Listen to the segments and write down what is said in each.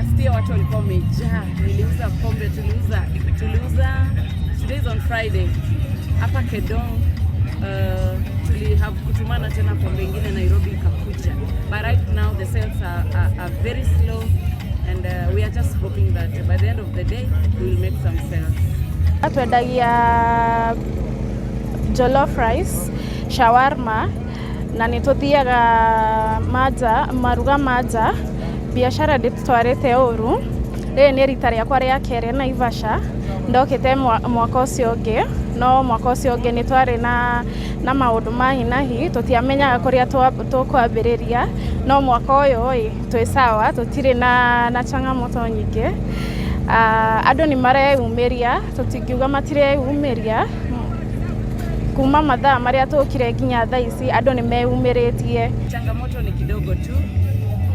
Last year watu walikuwa wamejaa, niliuza pombe, tuliuza. Today is on Friday hapa Kedong. Tuli have kutumana tena pombe ingine Nairobi ikakuja, but right now the sales are very slow and we are just hoping that by the end of the day we will make some sales. Twendagia jollof rice, shawarma na nĩ tũthiaga manja maruga manja. Biacara ndĩtũtwarĩte ũru. Rĩrĩ nĩ rita rĩakwa rĩa kerĩ Naivasha. Ndokĩte mwaka ũcio ũngĩ, no mwaka ũcio ũngĩ nĩ twarĩ na maũndũ ma hi na hi, tũtiamenyaga kũrĩa tũkwambĩrĩria, no mwaka ũyũ ĩ twĩ sawa, tũtirĩ na changamoto nyingĩ. Andũ nĩ mareyumĩria, tũtingiuga matireyumĩria. Kuma mathaa marĩa tũkire nginya thaa ici andũ nĩ meyumĩrĩtie. Changamoto ni kidogo tu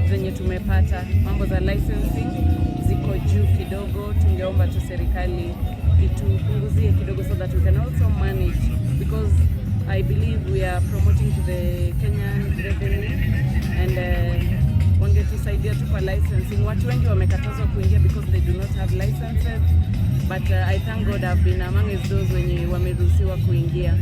zenye tumepata, mambo za licensing ziko juu kidogo. Tungeomba tu serikali itupunguzie kidogo so that we can also manage, because I believe we are promoting to the Kenyan revenue and wangetusaidia tu kwa licensing. Watu wengi wamekatazwa kuingia because they do not have licenses, but I thank God I've been among those wenye wameruhusiwa kuingia.